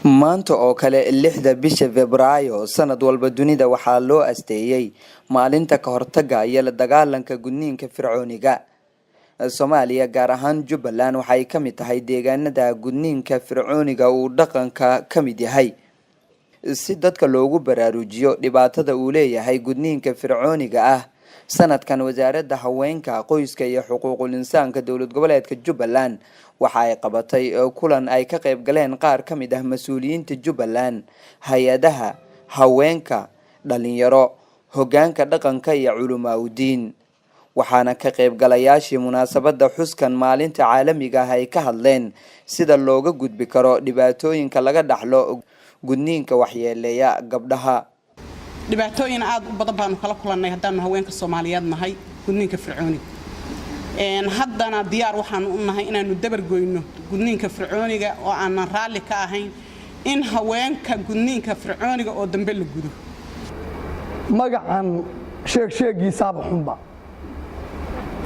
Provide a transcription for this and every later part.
Maanta oo kale, 6-da bisha Febraayo sanad walba, dunida waxaa loo asteeyey maalinta ka hortagga iyo la dagaalanka gudniinka fircooniga. Soomaaliya, gaar ahaan Jubbaland, waxay ka mid tahay deegaanada gudniinka fircooniga uu dhaqanka ka mid yahay. Si dadka loogu baraarujiyo dhibaatada uu leeyahay gudniinka fircooniga ah, sanadkan Wasaaradda Haweenka, Qoyska iyo Xuquuqul Insaanka Dowlad Goboleedka Jubbaland waxa ay qabatay kulan ay ka qayb galeen qaar ka mid ah mas-uuliyiinta Jubbaland, hay-adaha haweenka, dhalinyaro, hogaanka dhaqanka iyo culumaa udiin. Waxaana ka qaybgalayaashii munaasabada xuskan maalinta caalamiga ah ay ka hadleen sida looga gudbi karo dhibaatooyinka laga dhaxlo gudniinka waxyeeleeya gabdhaha. Dhibaatooyin aad u badan baanu kala kulannay haddaanu haweenka Soomaaliyeed nahay gudniinka fircooniga. Haddana diyaar waxaanu u nahay inaanu dabargoyno gudniinka fircooniga oo aanan raalli ka ahayn in haweenka gudniinka fircooniga oo dambe la gudo. Magacan sheegsheegiisaaba xunba,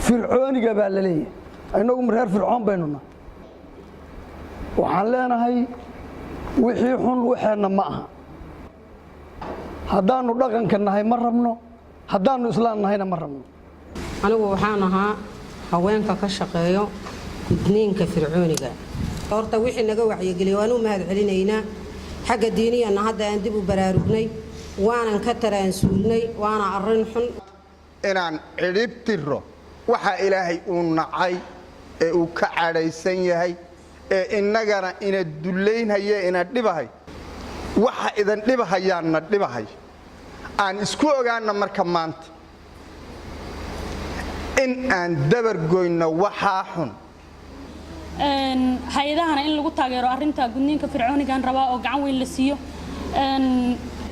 fircooniga baa la leeyahay. Innagu reer Fircoon baynu nahay. Waxaan leenahay wixii xun waxeenna ma aha. Haddaannu dhaqanka nahay ma rabno, haddaannu islaam nahayna ma rabno. Anigu waxaan ahaa haweenka ka shaqeeyo gudniinka fircooniga. Horta wixii naga wacyigeliya waan u mahad celinaynaa. Xagga diiniyanna hadda aan dib u baraarugnay, waanan ka taraansuulnay, waana arrin xun. Inaan cidhib tiro waxa Ilaahay uu nacay ee uu ka cadhaysan yahay ee innagana ina dullaynhaye, ina dhibahay, waxa idan dhibahayaanna dhibahay. Aan isku ogaanna marka maanta in aan dabar goyno waxaa xun. Hay-adahana in lagu taageero arrinta gudniinka fircoonigan rabaa oo gacan weyn la siiyo.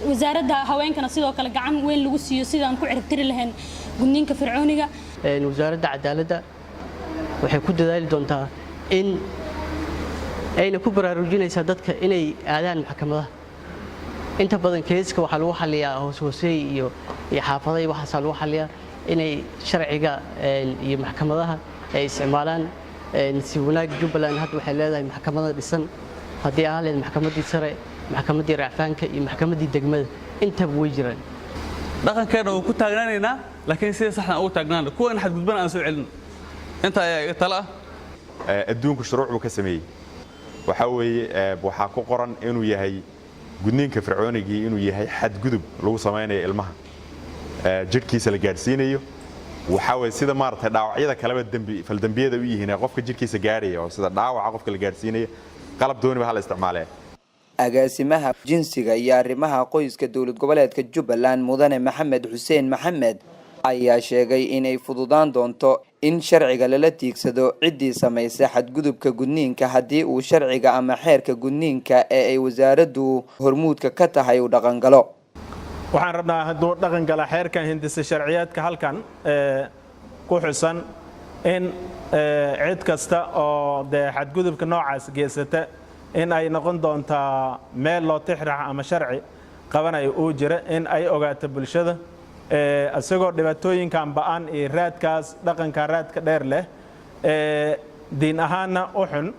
Wasaaradda haweenkana sidoo kale gacan weyn lagu siiyo sidaan ku ciribtiri lahayn gudniinka fircooniga. Wasaaradda Cadaaladda waxay ku dadaali doontaa in ayna ku baraarujinaysaa dadka inay aadaan maxkamadaha. Inta badan cases-ka waxaa lagu xaliyaa hoos hooseey iyo xaafaday, waxaasaa lagu xaliyaa. Inay sharciga iyo maxkamadaha ay isticmaalaan. Si wanaag, Jubbaland hadda waxay leedahay maxkamada dhisan, haddii ahaan leed maxkamaddii sare, maxkamaddii racfaanka iyo maxkamaddii degmada, intaba way jiraan. Dhaqankeena wuu ku taagnaanaynaa, laakiin sida saxdan ugu taagnaana, kuwan xadgudbana aan soo celino. Inta ayaa iga tala ah. Adduunku shuruuc buu ka sameeyey. Waxaa weeye, waxaa ku qoran inuu yahay gudniinka fircoonigii inuu yahay xadgudub lagu samaynayo ilmaha, jidhkiisa la gaadhsiinayo. Waxaa weye, sida maaragtay dhaawacyada kaleba dembi faldembiyada u yihiin ee qofka jidhkiisa gaadhaya oo sida dhaawaca qofka la gaadhsiinaya, qalab dooniba ha la isticmaalee. Agaasimaha Jinsiga iyo Arrimaha Qoyska Dowlad Goboleedka Jubbaland, Mudane Maxamed Xuseen Maxamed, ayaa sheegay inay fududaan doonto in sharciga lala tiigsado ciddii samaysay xadgudubka gudniinka haddii uu sharciga ama xeerka gudniinka ee ay wasaaraddu hormuudka ka tahay uu dhaqangalo. Waxaan rabnaa hadduu dhaqan gala xeerkan hindisa sharciyeedka halkan ku xusan in cid kasta oo dee xadgudubka noocaas geysata in ay noqon doontaa meel loo tixraax ama sharci qabanayo uu jira, in ay ogaato bulshada isagoo dhibaatooyinkan ba'an iyo raadkaas dhaqanka raadka dheer leh, diin ahaanna u xun,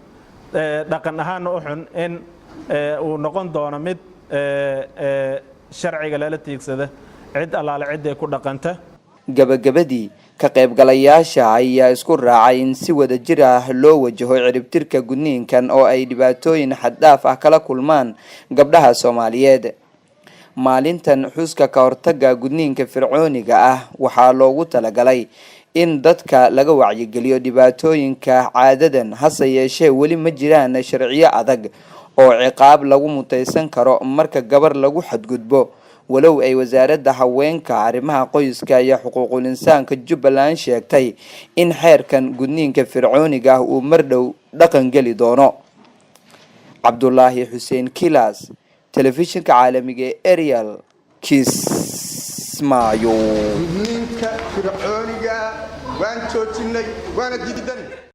dhaqan ahaanna u xun, in uu noqon doono mid sharciga lala tiigsada cid allaale cidday ku dhaqanta. Gabagabadii, ka qaybgalayaasha ayaa isku raacay in si wada jir ah loo wajaho ciribtirka gudniinkan oo ay dhibaatooyin xaddhaaf ah kala kulmaan gabdhaha Soomaaliyeed. Maalintan xuska ka hortaga gudniinka fircooniga ah waxaa loogu talagalay in dadka laga wacyigeliyo dhibaatooyinka caadadan. Hase yeeshee, weli ma jiraan sharciyo adag oo ciqaab lagu mutaysan karo marka gabar lagu xadgudbo, walow ay Wasaaradda Haweenka, Arrimaha Qoyska iyo Xuquuqul Insaanka Jubbaland sheegtay in xeerkan gudniinka fircooniga ah uu mar dhow dhaqan geli doono. Cabdulaahi Xuseen Kilas, Telefishinka Caalamiga ee Ariel, Kismaayo. Gudniinka fircooniga waan joojinay, waana diidanay.